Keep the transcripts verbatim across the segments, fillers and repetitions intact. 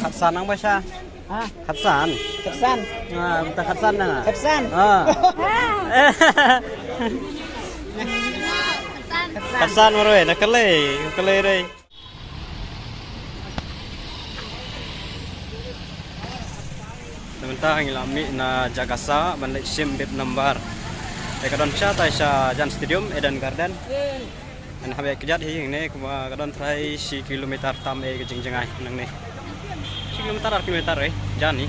Khatsan nang ba sha. Ha? Khatsan. Khatsan. Ah, mynta khatsan nang. Khatsan. Ah. Khatsan marwei, na kalei, kalei rei. Mynta ngi la mih na jaka sah ban leit shim bib nambar. Te ka don sha tai sha jan stadium Eden Garden. Ngan hap ïa kjat hi hangne kumba ka don trai shi kilometer tam eh ka jingjngai nangne. Shi kilometer ar kilometer eh jan hi.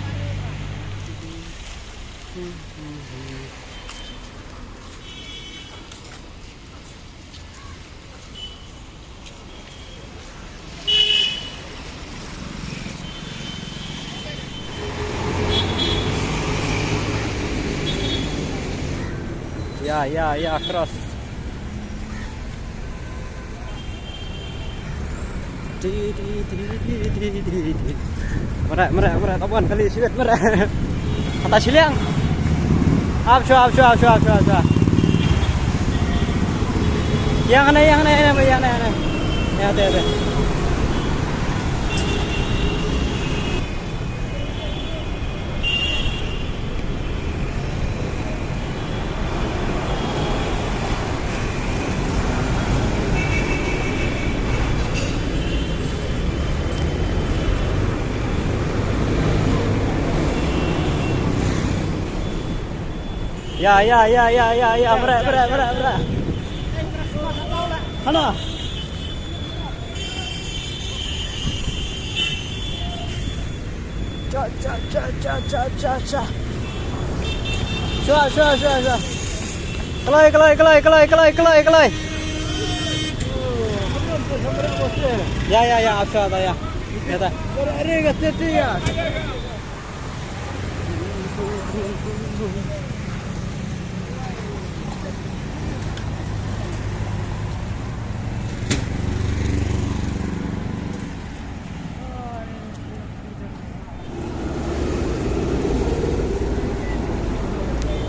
Ya, ya, ya, cross. Di, di, di, di, di, di, di. Mreh, mreh, mreh, taban kali siwet mreh. Kata shiliang. Ap shwa, ap shwa, ap shwa, ap shwa, ap shwa. Yang ne, yang ne, yang ne, yang ne, yang ne. Ya, te, te. Ya, ya, ya, ya, ya, ya, mreh, mreh, mreh, mreh. Hana. Cha, cha, cha, cha, cha, cha, cha. Shwa, shwa, shwa, shwa. Kalai, kalai, kalai, kalai, kalai, kalai, kalai. Ya, ya, ya, ap shwa ta, ya. Ya ta.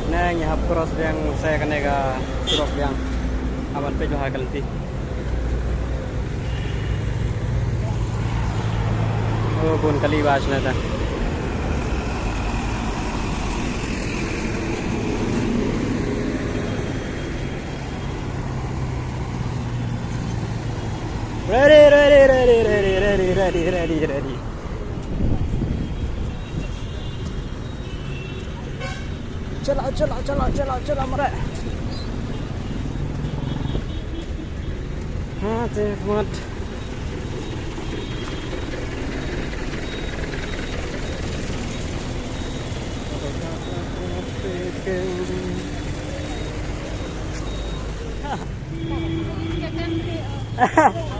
Ne ngi hap cross biang sa kane ka surok biang. Haban peit bha ka lynti. Oh, bun kali ba shna ta. Ready, ready, ready, ready, ready, ready, ready, ready. Chala, chala, chala, chala, chala, mreh. Ha, te khmat.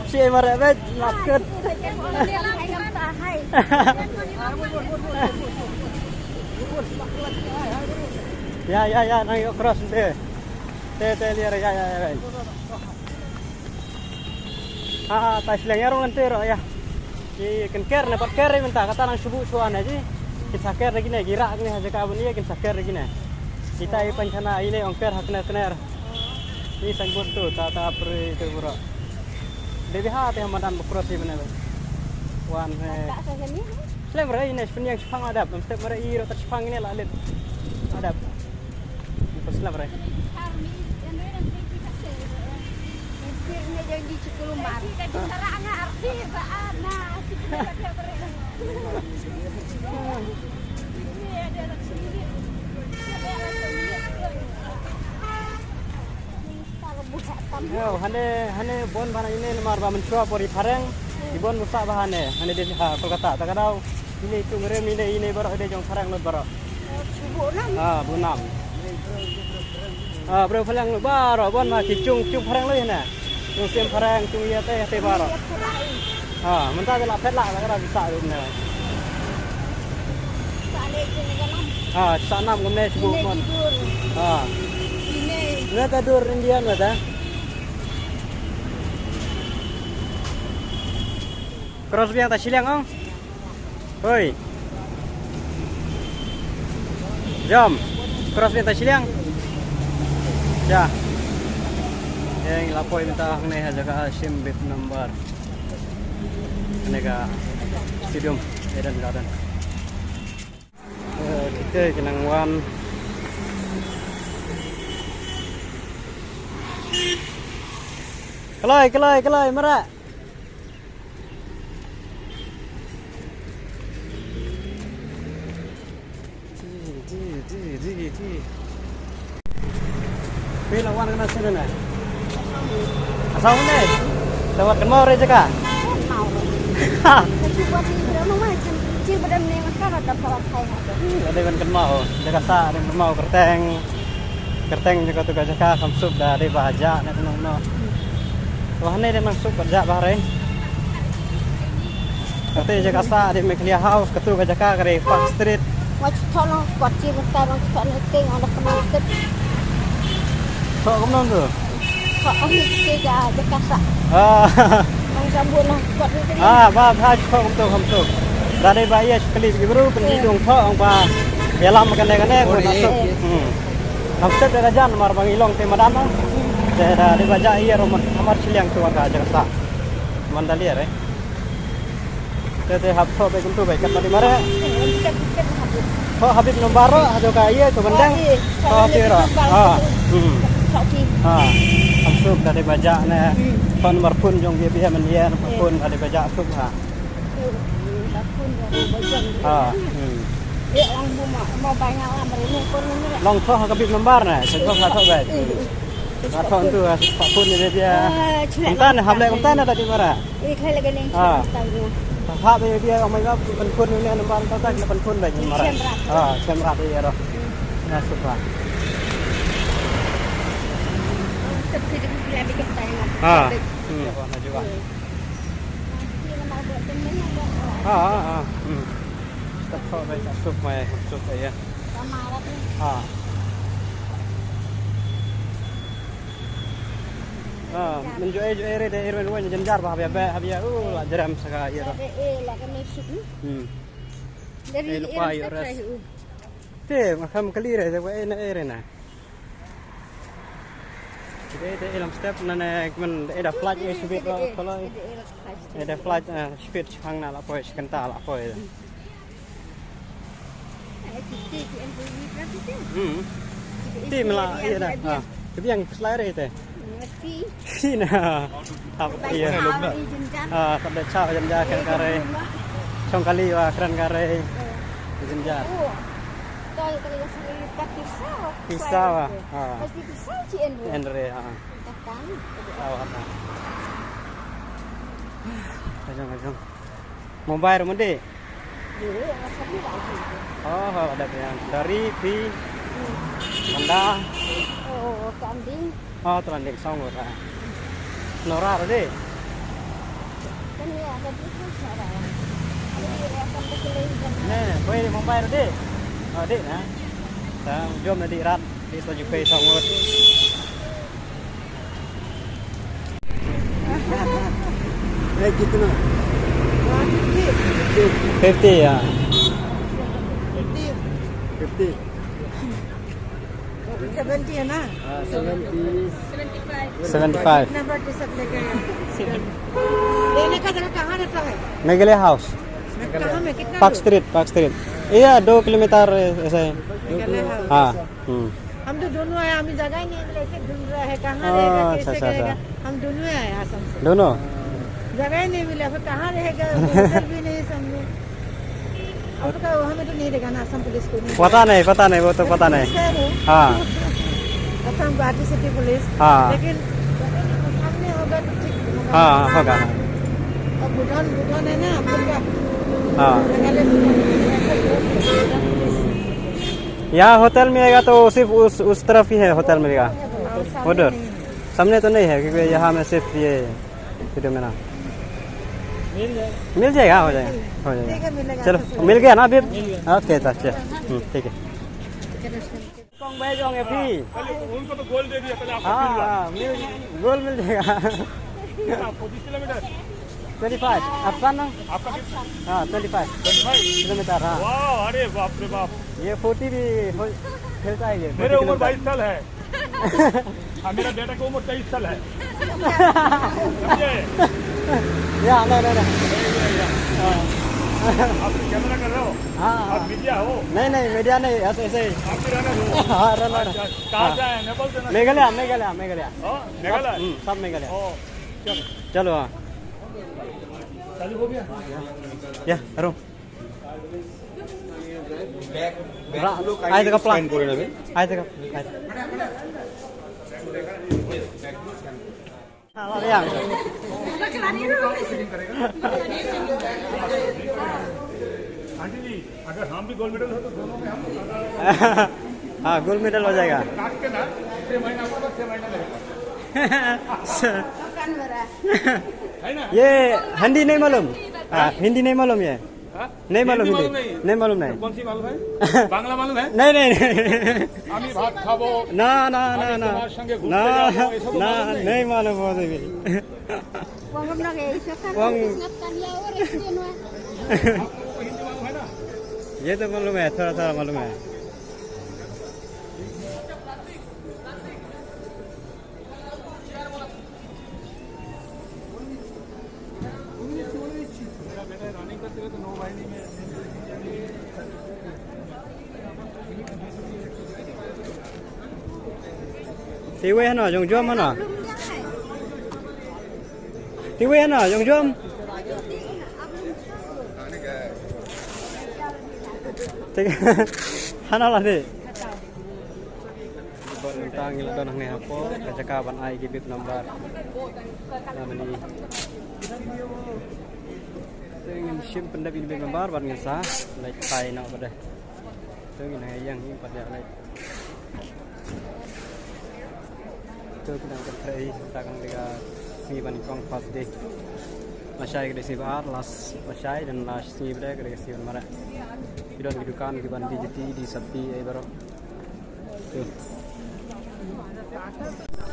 Shi mreh bet, lakut. Ya, ya, ya, nang ïoh cross te. Te, te, liar, ya, ya, ya. Ha, ha, tai shleng ïa rong ente ro, ya. Ki ken ker ne, pat ker mynta, kata nang shubu shuwa ne ji. Kin sa ker ne kine, ki rak ne, ha jaka bun ïa, kin sa ker ne kine. Kita i pan chana, ine ong ker, ha kner, kner. Ni sang bun tu, ta, ta, pre, tu, bro. Devi ha, te, madan bukro si bene. Wan, eh. Slem re, ine, shpeniang shpang adap, step mare i ro tat shpang ine la lit. Adap. Slem re. Yo, hane, hane bon bha na ine namar ba mynshuwa por i phareng, i bon busa bha hane, hane de ha Kolkata, ta ka dau, ine tung rem ine, ine baroh de jong phareng lut baroh. Ah, bunam. Ah, breu phareng lut baroh, bon ma ki chung, chung phareng lut hane. Chung sim phareng, chung ïa te, te baroh. Ah, mynta de la phet la, la ka dau busa lut ne. Ah, sa nam kumne shu mon. Ah. Ine ta dur Indian ma ta. Cross biang ta shiliang ong. Hoi. Jom. Cross biang ta shiliang. Ja. Ngi la poi mynta hangne ha jaka shim bib number. Hangne ka Stadium Eden Garden. Eh, kita ki nang wan. Kloi, kloi, kloi, mara. Ji, ji, ji, ji, ji. Phi la wan kane sien ne? Assam ne? Te wat kynmaw re jaka? Kynmaw. Ha. Ka chi wat ni bre mo mai chen chi bre ne ma ka ra ta pha thai ha. Ade ban kynmaw jaka sah, ade kynmaw kyrteng. Kyrteng jaka tu ka jaka kham suk da ade ba jah ne kynmaw no. Wah ne de nang suk ba jah ba re. Kata jaka sah di Meghalaya House, katu ka jaka ka dei Park Street. Wat thok noh, wat chi mynta noh thok noh ting, ada kena step. Thok kumno tu? Thok ah ni ke ja jaka sah. Ah. Nang jambu noh, wat ni ting. Ah, ba ba thok kumtu kumtu. Dari ba iya sekali ki bru pynji dung thok ong ba. Ïalam kane kane ko masuk. Hmm. Nang step da jan mar bang ilong te madan. Te da di ba ja iya ro mar shiliang tu ka jaka sah. Mandalay re. Te te hap thok beit kumtu beit kat mari mari. Thok ha bib number ro, ha jaka iya tu bandang. Thok ha bib ro. Ha. Hmm. Ha. Am suk da dei ba jah ne. Phone number phone jong bia bia man ïa number phone da dei ba jah suk ha. Ha. Hmm. Long thok ha ka bib number ne, thok ha thok beit. Nga thok tu ha phone ne bia. Kumta ne hap leh kumta ne da dei mara. Eh, khai lagi ni. Ah. Hap ïa ïa ong mai ba pynkhun ïa number ka tak pynkhun ba ni mara. Ah, Siem Reap ïa roh. Na suka. Ah. Hmm. Ah, ah, ah. Hmm. Tak kau baik tak suk mai, suk ïa. Ah. Ah, men ju e ju e re de Irwin wan jynjar ba habia be habia u la jerem saka ïa. Be e la ka ne suk. Hmm. Dari e lupa ïa res. Te ma kham kali re de wa e na e re na. De de ilam step na ne men de da flight e subit wa koloi. De da flight speed chang na la poi sekenta la poi. Hmm. Ti mela ïa da. Ha. Kebiang slide ite. Ti na. Apa ïa. Ha, tak ada chau jam ja kan kare. Chong kali wa kran kare. Jam ja. Pisau. Ha. Pasti pisau ci Andre. Andre ha. Awak ha. Ajang ajang. Mobile mandi. Oh, ada yang dari pi. Manda. Oh, kambing. Oh, terlandik song ora. Nora ro de. Kan ya ada tu sara. Ada yang akan berkeliling. Ne, boy mobile ro de. Oh, de na. Tang jom na di rat. Di sa jupai song ora. Eh, kitna? Fifty, ya. Fifty. Seventy hai na? Ah, seventy. Seventy five. Seventy five. Kitna baat ye sab leke aaya? Rehne ka jagah kahan rehta hai? Meghalaya House. Kahan mein? Kitna dur? Park Street, Park Street. Iya, दो किलोमीटर ऐसा है. Meghalaya House. हाँ. Hmm. हम तो दोनों आए, हमें जगह ही नहीं मिले, ऐसे ढूंढ रहा है, कहाँ रहेगा, कैसे रहेगा। हम दोनों ही आए आसाम से। दोनों? जगह ही नहीं मिला, फिर कहाँ रहेगा, होटल भी नहीं सामने। अब तो हमें तो नहीं देगा ना, आसाम पुलिस को नहीं। पता नहीं, पता नहीं, वो तो पता नहीं। हाँ। आसाम गुवाहाटी सिटी पुलिस। हाँ। लेकिन सामने होगा तो ठीक होगा। हाँ, होगा। अब भूटान, भूटान है ना, अपन का। हाँ। मेघालय भूटान, ऐसा जोर से भूटान पुलिस। यहाँ होटल मिलेगा तो सिर्फ उस, उस तरफ ही है होटल मिलेगा। उधर। सामने तो नहीं है क्योंकि यहाँ में सिर्फ ये वीडियो में ना। मिल जाएगा, हो जाएगा, हो जाएगा। चलो, मिल गया ना अभी? ओके, तो चल। हम्म, ठीक है। कौन भाई जाओगे अभी? उनको तो गोल दे दिया, पहले आपको हाँ, हाँ, मिल, गोल मिल जाएगा। कितना? पच्चीस किलोमीटर? Twenty five. आपका ना? आपका कितना? हाँ, twenty five. Twenty five? Kilometre, हाँ। वाह, अरे बाप रे बाप। ये फ़ोर्टी भी हो, खेलता है ये, मेरे फ़ोर्टी उम्र किलोमीटर। बाईस साल है। हाँ, मेरा बेटा की उम्र तेईस साल है। समझे? या, नहीं, नहीं, नहीं। ये, ये, ये। हाँ। आप कैमरा कर रहे हो? हाँ, हाँ। आप मीडिया हो? नहीं, नहीं, मीडिया नहीं, ऐसे, ऐसे ही। आप भी रनर हो? हाँ, रनर। अच्छा, कहाँ से आए हैं? नेपाल से ना? मेघालय, मेघालय, मेघालय। हाँ, मेघालय? हम्म, सब मेघालय। ओ, चलो। चलो, हाँ। चालू हो गया? या, रुक। Bag, bag গুলো কাইন্ডলি scan করে নেবেন। আয় দেখা, আয় দেখা। আয় দেখা। আন্টি জি, अगर हम भी गोल्ड मेडल हो तो दोनों में हम हाँ, गोल्ड मेडल हो जाएगा। काट के ना, छह महीना बोला, छह महीना लगेगा। है ना? ये हिंदी नहीं मालूम। हाँ, हिंदी नहीं मालूम ये। हाँ? नहीं मालूम हिंदी हिंदी। मालूम नहीं? नहीं मालूम नहीं। तो कौन सी मालूम है? बांग्ला मालूम है? नहीं, नहीं, नहीं। আমি ভাত খাবো। না, না, না, আমি না। তোমার সঙ্গে ঘুরতে না, যাবো, এসব না, মালুম নেই? नहीं मालूम मुझे भी। वो हम लोग ये सब करते हैं, Wang- किस्मत का लिया और इसलिए ना। आपको हिंदी मालूम है ना? ये तो मालूम है, थोड़ा सा मालूम है। Tiwi hano, jong jom hano. Tiwi hano, jong jom. Tik-, hano la ti. Bad mynta ngi la don hangne hapoh ka jaka ban ai ki bib number. Namni te ngin shim pyndep ïa ki bib number bad ngin sa leit phai noh pat de. Te ngin ïeng hi pat de leit. Te ki dang kynthei mynta ka dei ka sngi ba nyngkong, first day. Lashai ka dei sngi ba ar, last lashai, dan last sngi ba dei ka dei ka sngi ba mareh. Ki don ki dukan ki ban die juti, die sopti ei baroh.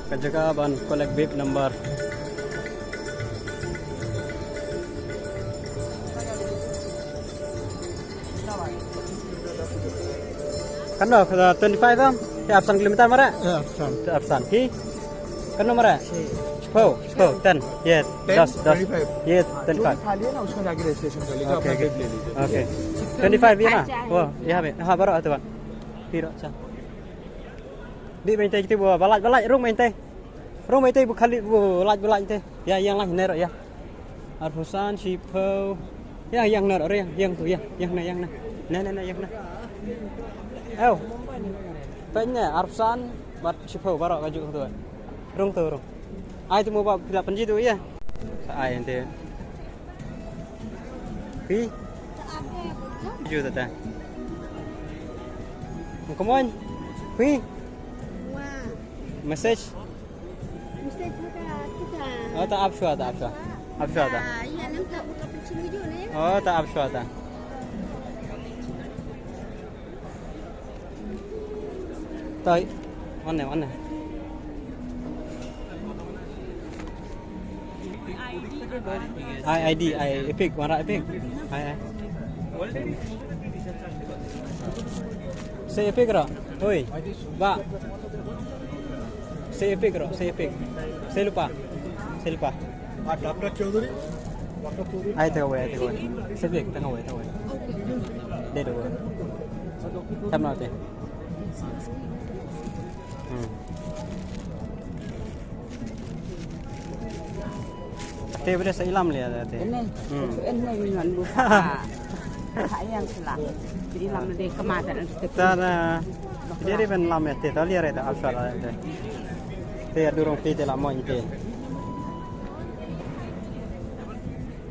Ka jaka ban collect bib number. Katno, ka twenty-five em? Te arphew san kilometer mareh? Ya, arphew san. Te arphew san. Hi? Katno mareh? Shiphew, shiphew, ten. Ye, ten, das, das. Twenty-five. Ye, twenty-five. जो भी खाली है ना, उसमें जाके रजिस्ट्रेशन कर लीजिए, अपना बिब ले लीजिए। Okay. Twenty-five ye na? Wo, ye ha me. Ha, baroh ha tu ba. Phi roh cha. Dih ba ïeng te kiti ba, ba lait, ba lait, rung ba ïeng te. Rung ba ïeng te ba khali ba lait, ba lait te. Ïa, ïeng lait ne roh ïa. Arphew san, shiphew. Ïa, ïeng ne roh, ïeng, ïeng tu, ïeng, ïeng ne, ïeng ne. Ne, ne, ne, ïeng ne. Ew. Peit ne, arphew san bad shiphew baroh kajuh tu. Rung tu, rung. Ai tu mo ba phi la pynji tu ïa. Sa ai ente. Phi? Ju tata. Come on. Phi? Message. Message ka kita. Oh, ta ap shwa, ta ap shwa. Ap shwa ta. Ah, iya, nam ta buka picture video ne. Oh, ta ap shwa ta. Tai, one, one. Ai, I D, ai, Epic, wanrah Epic. Ai, ai. Sei Epic ro. Oi, ba. Sei Epic ro, sei Epic. Sei lypa. Sei lypa. আর doctor Chowdhury? Ai, te kawei, ai, te kawei. Sa biang, te kawei, te kawei. Dei, te kawei. Thep noh te. Hmm. Te bede sa ilam leh te. Ene. Hmm. En ne ngan bu. Ha yang sala. Ilam de kematan. Ta na. Jadi ben lam te, ta liar te, asal te. Te durung te, te lam mo te.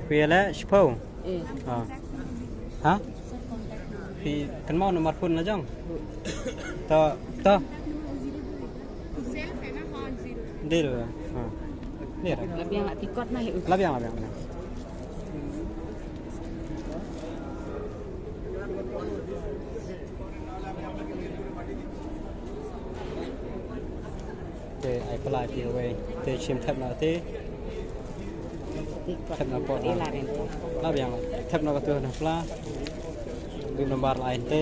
Phi ïaleh shiphew. Eh. Ha. Ha? Phi kynmaw number phone la jong. To, to. Dei. Ha. Dei. La biang la tikot na hi. La biang, la biang, la biang. Te ai pla phi wei. Te shim thep na te. Thep na pot na. La biang. Thep na ka tu na pla. Du number la ai te.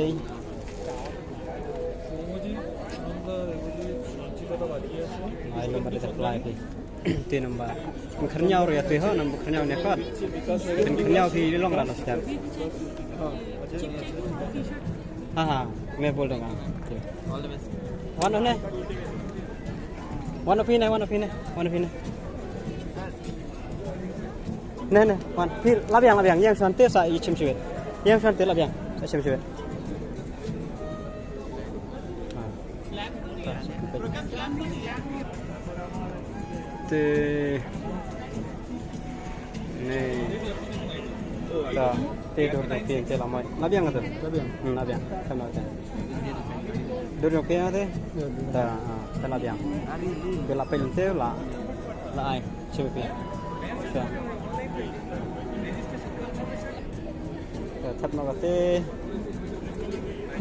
Ai number de apply phi. Te number. Khynñiaw ruh ïa te ho, number khynñiaw ne khot. Khynñiaw phi long ran hospital. Ha ha, me bol dong. Wan ne. Wan phi ne, wan phi ne, wan phi ne. Ne ne, wan phi la biang, la biang, ïeng shuwa te sa i chim shibit. Ïeng shuwa te la biang, sa chim shibit. Te ne ta te dur da pin te la mai. La biang tu. La biang. Hmm, la biang. Sama ta. Dur da pin te. Ta, ah, ta la biang. Bila pin te la. La ai. Check pin. Sure. Tap na kate.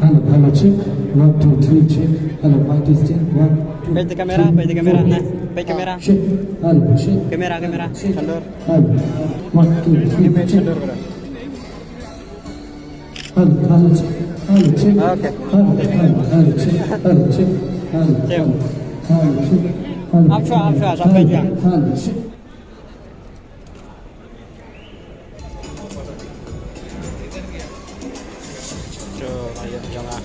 Hello, hello, check. One, two, three, check. Hello, mic testing. One, two, page the camera, three, page the camera, four. Na, page camera. Check. Hello, check. Camera, camera. Check. Sandor. Hello. One, two, three, check. Sandor, bro. Hello, hello, check. Hello, check. Okay. Hello, hello, hello, check. Hello, check. Hello, check. Hello, check. Hello, I'm sure, I'm sure, hello, hello, check. Sure, ayo, jangan.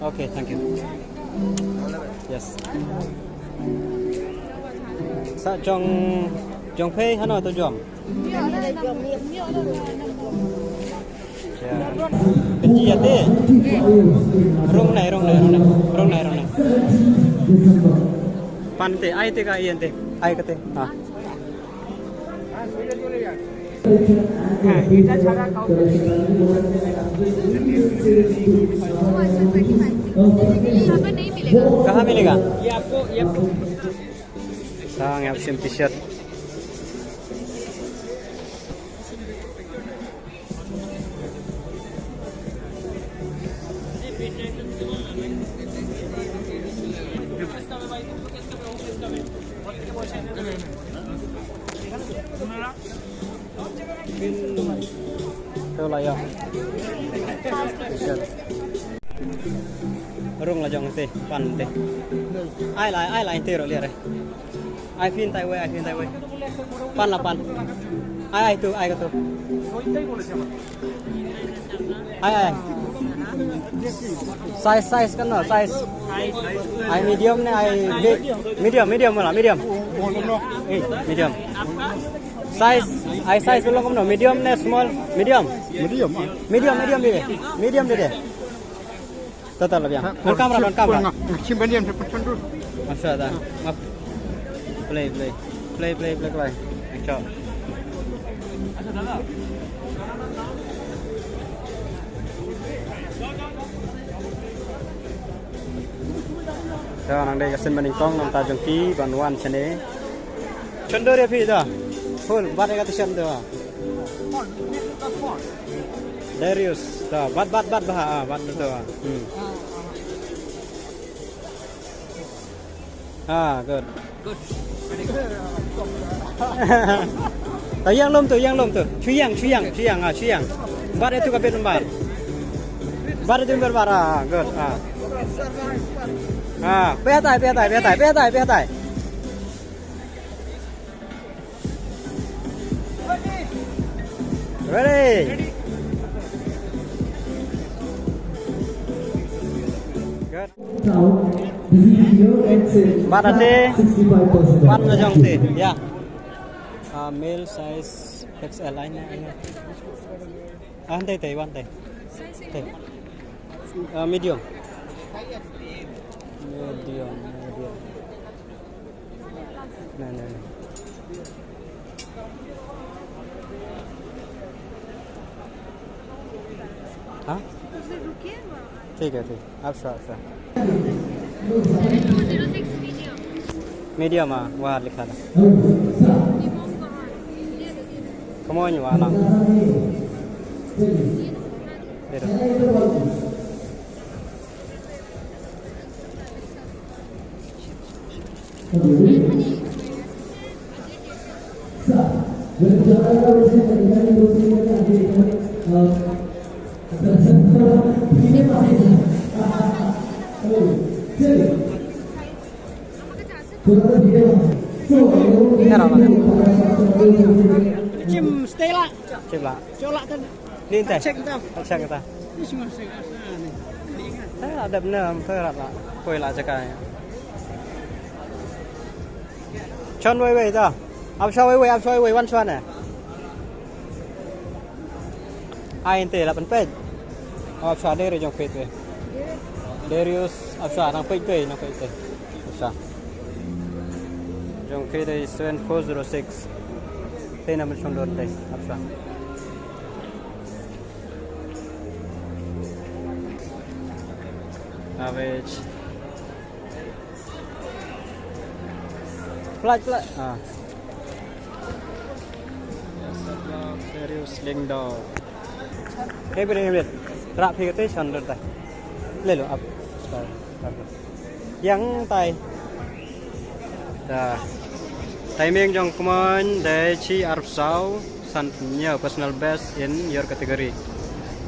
Okay, thank you. Yes. Sa jong, jong pei hano to jom. Kati ati. Rung nai, rung nai, rung nai. Rung nai, rung nai. Pan te, ai te ka, ai te. Ai kate. Ha. कहाँ मिलेगा? ये आपको, ये आपको। Sang yap sim t-shirt. Pin. Te la ïa. Rung la jong te, pan te. Ai la, ai la te ro le re. Ai phin tai wei, ai phin tai wei. Pan la pan. Ai, ai tu, ai ka tu. Ai, ai. Size, size kan no, size. Ai medium ne, ai big. Medium, medium la, medium. Eh, medium. Size, ai size belum kumno, medium ne small, medium. Medium, ah. Medium, medium de. Medium de. Tata la biang. On camera, on camera. Nga, nga shim ban ïam sa pynshon dur. Masha Allah. Map. Play, play. Play, play, play, play. Action. Te nang dei ka sien ba nyngkong namar ta jong ki ban wan shane. Shon dur ïa phi ta. Full, bat ïa ka ta shon dur. Darius, ta, bat, bat, bat, bah, ah, bat, ta, hmm. Ah, good. Good. Very good. Ta ïeng lum tu, ïeng lum tu. Shu ïeng, shu ïeng, shu ïeng, ah, shu ïeng. Bat ïa tu ka bit bar. Bat ïa tu bit bar, ah, good, ah. Ah, peh tai, peh tai, peh tai, peh tai, peh tai. Ready? Good. Bat ate. Bat na jong te. Yeah. Ah, male size X L ai na, ai na. Ah, hantei, tei, wan tei. Tei. Ah, medium. Medium, medium. नहीं, नहीं, नहीं। हाँ? ठीक है, ठीक। अच्छा, अच्छा। Medium, हाँ, वहाँ लिखा था। Come on, वहाँ ना। दे दो। Chim stay lah. Chim lah. Chola tan. Ni te. Check tau. Check ta. Ni semua saya rasa ni. Saya ada benar, saya rasa. Koi lah cakap. Chon wei wei ta. Ap sha wei wei, ap sha wei wei, wan sha ne. Ai ente la pynpeit. Ap sha dei re jong peit wei. Darius, ap sha nang peit wei, nang peit wei. Ap sha. Jong peit dei seven four zero six. Te na men shong don dei, ap sha. Average. Flight, flight. Ah. Darius Lyngdoh. David, David. Rap hi kata chan dur ta. Le lo up. Yang tai. Da. Timing jong kumon dei chi arphew saw. San phew hynñiew, personal best in your category.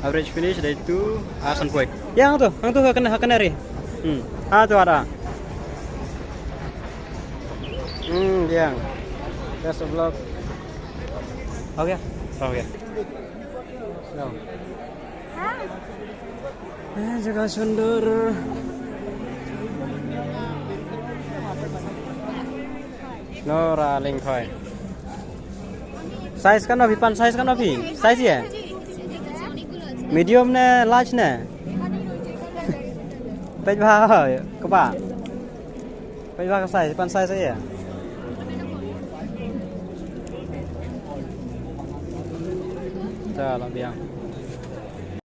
Average finish dei tu, ah, san phew. Yang tu, yang tu ha kane, ha kane ri. Hmm. Ha tu ada. Hmm, yang. Best of luck. Okay. Okay. No. Eh, jaka shon dur. Nora Lyngkhoi. Size kano phi pan, size kano phi? Size ïa? Medium ne large ne? Peit bha kaba. Peit bha ka size, pan size ïa. Ta la biang.